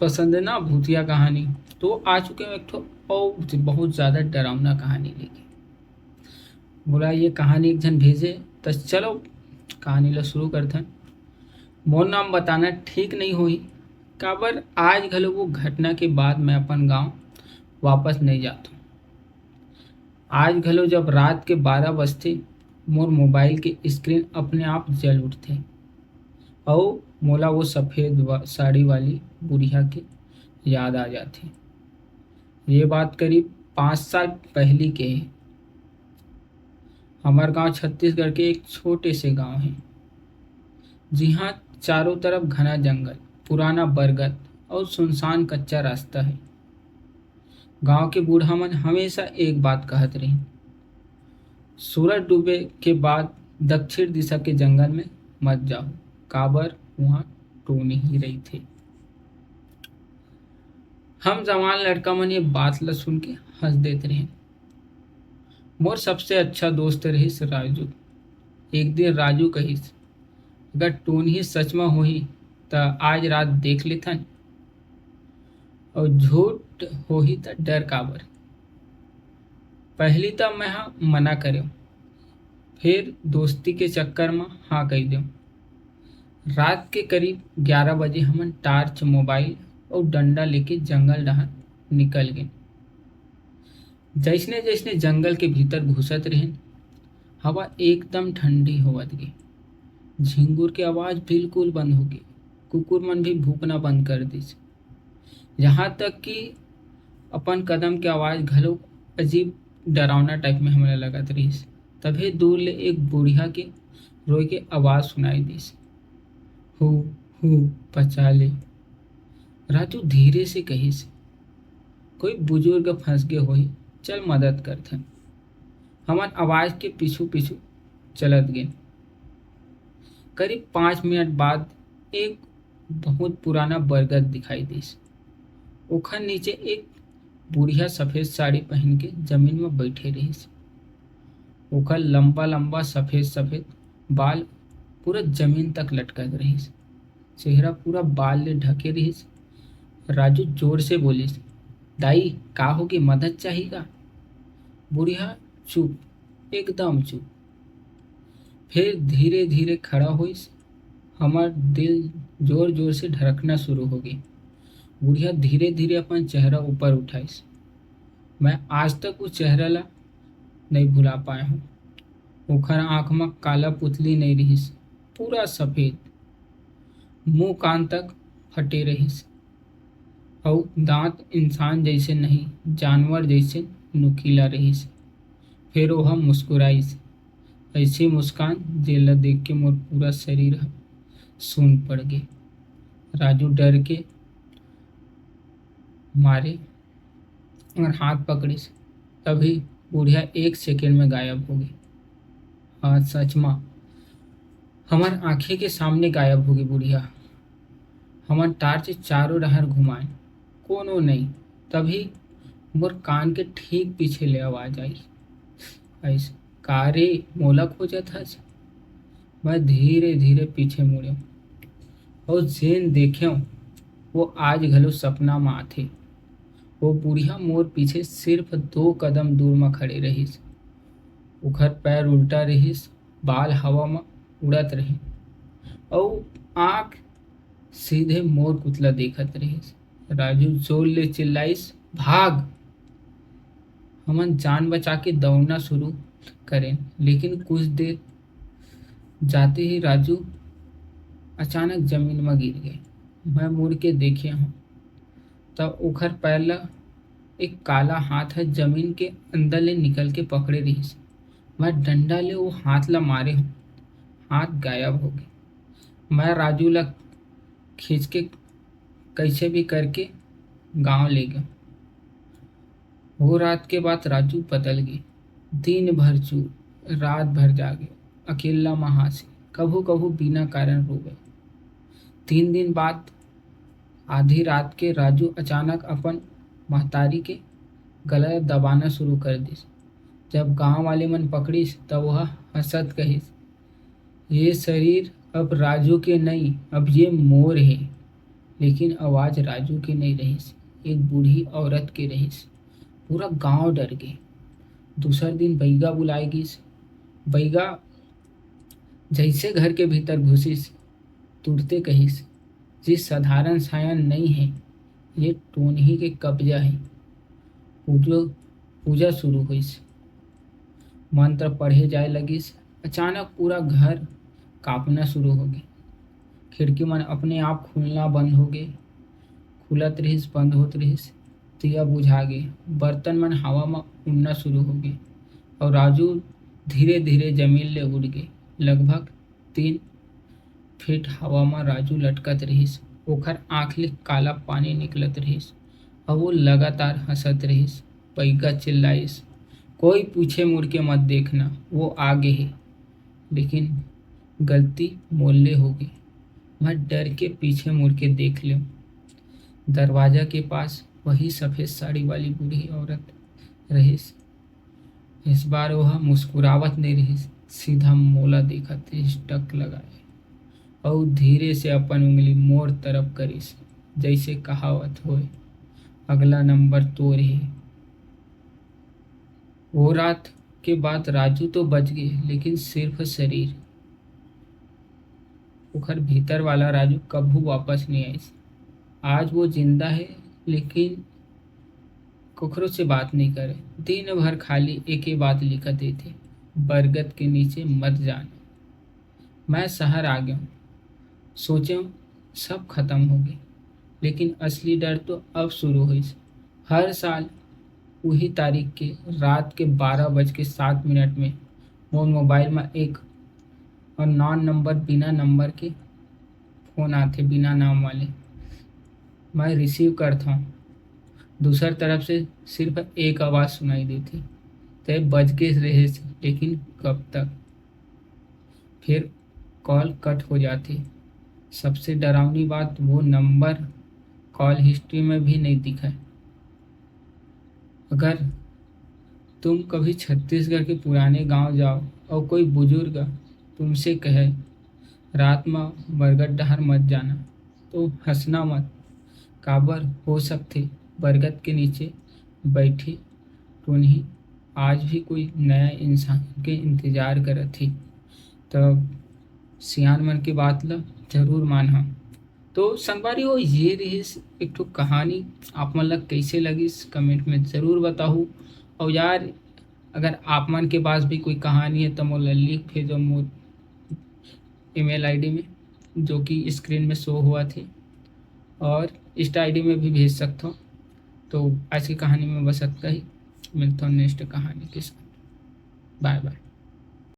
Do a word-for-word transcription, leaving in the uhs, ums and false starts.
पसंद ना भूतिया कहानी, तो आ चुके हंव एक ठो अउ बहुत ज्यादा डरावना कहानी लेके। मोला ये कहानी एक झन भेजे, त चलो कहानी ला शुरू करथन। मोर नाम बताना ठीक नइ होही, काबर आज घलो वो घटना के बाद मैं अपन गांव वापस नइ जात हंव। आज घलो जब रात के बारह बजथे, मोर मोबाइल के स्क्रीन अपने आप जल उठथे अउ मोला वो सफेद वा-, साड़ी वाली बुढ़िया के याद आ जाथे। ये बात करीब पाँच साल पहिली के हे। हमर गांव छत्तीसगढ़ के एक छोटे से गांव हे, जिहां चारों तरफ घना जंगल, पुराना बरगद अउ सुनसान कच्चा रास्ता हे। गांव के बूढ़ा मन हमेशा एक बात कहत रहिन, "सूरज डूबे के बाद दक्षिण दिशा के जंगल में मत जाओ, काबर उहां टोनही रहिथे।" हम जवान लड़का मन ये बात ल सुन के हंस देत रहिन। मोर सबसे अच्छा दोस्त रहिस राजू। एक दिन राजू कहिस, "अगर टोनही सच म होही, त आज रात देख लेथन, अउ झूठ होही, त डर काबर?" पहिली त मैं ह मना करेंव, फिर दोस्ती के चक्कर म हाँ कहि देंव। रात के करीब ग्यारह बजे हमन टार्च, मोबाइल अउ डंडा लेके जंगल डहर निकल गेन। जइसने जइसने जंगल के भीतर घुसत रहेन, हवा एकदम ठंडी होवत गे। झिंगुर के आवाज बिल्कुल बंद हो गे। कुकुर मन भी भूंकना बंद कर दिस। यहाँ तक कि अपन कदम के आवाज घलो अजीब डरावना टाइप में हमला लगत रहिस। तभे दूर ले एक बुढ़िया के रोए के आवाज सुनाई दिस, "हू, हू, बचा ले।" राजू धीरे से कहिस, "कोई बुजुर्ग फंस गे होही, चल मदद करथन।" हमन आवाज के पीछू पीछू चलत गेन। करीब पाँच मिनट बाद एक बहुत पुराना बरगद दिखाई दिस। ओखर नीचे एक बुढ़िया सफेद साड़ी पहन के जमीन म बैठे रहिस। ओखर लंबा लंबा सफेद सफेद बाल पूरा जमीन तक लटकत रहिस। चेहरा पूरा बाल ले ढके रहिस। राजू जोर से बोलिस, "दाई, का होगे? मदद चाही का?" बुढ़िया चुप, एकदम चुप। फिर धीरे धीरे खड़ा होइस। हमर दिल जोर जोर से धड़कना शुरू हो गे। बुढ़िया धीरे धीरे अपन चेहरा ऊपर उठाइस। मैं आज तक वो चेहरा ला नइ भुला पाए हूँ। ओखर आँख म काला पुतली नइ रिहिस, पूरा सफेद। मुंह कान तक फटे रहिस, अउ दांत इंसान जइसे नहीं, जानवर जइसे नुकीला रहिस। फेर ओह मुस्कुराइस, अइसे मुस्कान, जेला देख के मोर पूरा शरीर ह सुन्न पड़ गे। राजू डर के मारे अउ हाथ पकड़िस, तभी बुढ़िया एक सेकंड में गायब हो गे। हाँ, सच म, हमर आँखी के सामने गायब हो गे बुढ़िया। हमन टार्च चारों डहर घुमाएन, कोनो नइ। तभी मोर कान के ठीक पीछे ले आवाज आइस, आइस, "का रे, मोला खोजत हस?" मैं धीरे-धीरे पीछे मुड़ेंव, अउ जेन देखेंव, वो आज घलो सपना म आथे। वो बुढ़िया मोर पीछे सिर्फ दो कदम दूर म खड़े रहिस। ओखर पैर उल्टा रहिस, बाल हवा म उड़त रहिन, अउ आँख सीधे मोर कुतला देखत रहिस। राजू जोर ले चिल्लाइस, "भाग!" हमन जान बचा के दौड़ना शुरू करेन, लेकिन कुछ देर जाते ही राजू अचानक जमीन म गिर गे। मैं मुड़ के देखे हूँ, त ओखर पैर ल एक काला हाथ ह जमीन के अंदर ले निकल के पकड़े रिहिस। मैं डंडा ले वो हाथ ल मारे हूँ, हाथ गायब हो गे। मैं राजू ल खींच के कइसे भी करके गांव ले गेंव। वो रात के बाद राजू बदल गे। दिन भर चुप, रात भर जागे, अकेल्ला म हांसे, कभू-कभू बिना कारण रोवे। तीन दिन बाद आधी रात के राजू अचानक अपन महतारी के गला दबाना शुरू कर दिस। जब गांव वाले मन पकड़िस, त वह हंसत कहिस, "ये शरीर अब राजू के नइ, अब ये मोर हे।" लेकिन आवाज राजू के नइ रहिस, एक बूढ़ी औरत के रहिस। पूरा गांव डर गे। दूसर दिन बैगा बुलाए गिस। बैगा जइसे घर के भीतर घुसिस, तुरते कहिस, "ये साधारण सायन नइ हे, ये टोनही के कब्जा हे।" पूजो, पूजा शुरू होइस। मंत्र पढ़े जाए लगिस। अचानक पूरा घर कांपना शुरू होगे। खिड़की मन अपने आप खुलना बंद होगे, खुलत रहिस, बंद होत रहिस। दिया बुझा गे, बर्तन मन हवा म उड़ना शुरू होगे, अउ राजू धीरे-धीरे जमीन ले उठ गे। लगभग तीन फीट हवा म राजू लटकत रहिस। ओखर आंख ले काला पानी निकलत रहिस, अउ वो लगातार हंसत रहिस। बैगा चिल्लाइस, "कोई पीछे मुड़ के मत देखना, वो आ गे हे।" लेकिन गलती मोर ले होगे। मैं डर के पीछे मुड़ के देख लेंव। दरवाजा के पास वही सफेद साड़ी वाली बूढ़ी औरत रहिस। इस बार वह मुस्कुरावत नइ रहिस, सीधा मोला देखत रहिस, टक लगाए, अउ धीरे से अपन उंगली मोर तरफ करिस, जइसे कहावत होय, "अगला नंबर तोर हे।" वो रात के बाद राजू तो बच गे, लेकिन सिर्फ शरीर, ओखर भीतर वाला राजू कभू वापस नइ आइस। आज वो जिंदा हे, लेकिन कखरो से बात नइ करे। दिन भर खाली एके बात लिखत रहिथे, "बरगद के नीचे मत जाना।" मैं शहर आ गेंव, सोचेंव सब खतम होगे, लेकिन असली डर तो अब शुरू होइस। हर साल उही तारीख के रात के बारह बज के सात मिनट में मोर मोबाइल म एक unknown नंबर, बिना नंबर के फोन आथे, बिना नाम वाले। मैं रिसीव करथंव। दूसर तरफ से सिर्फ एक आवाज सुनाई देथे, "तैं बच के रहेस, लेकिन कब तक?" फिर कॉल कट हो जाथे। सबसे डरावनी बात, वो नंबर कॉल हिस्ट्री में भी नइ दिखय। अगर तुम कभी छत्तीसगढ़ के पुराने गांव जाओ अउ कोई बुजुर्ग तुमसे कहे, "रात म बरगद डहार मत जाना," तो हंसना मत, काबर हो सकथे बरगद के नीचे बैठी टोनही आज भी कोई नया इंसान के इंतजार करत हे। त सियान मन के बात ल जरूर मानहा। तो संगवारी हो, ये रिहिस एक ठो कहानी। आप मन ल कइसे लगिस, कमेंट में जरूर बताहू। अउ यार, अगर आप मन के पास भी कोई कहानी हे, त मोला लिख भेजो मोर ईमेल आईडी में, जो कि स्क्रीन में शो होवत हे, और इंस्टा आईडी में भी भेज सकथो। तो आज की कहानी में बस अतका ही। मिलथो नेक्स्ट कहानी के साथ। बाय बाय।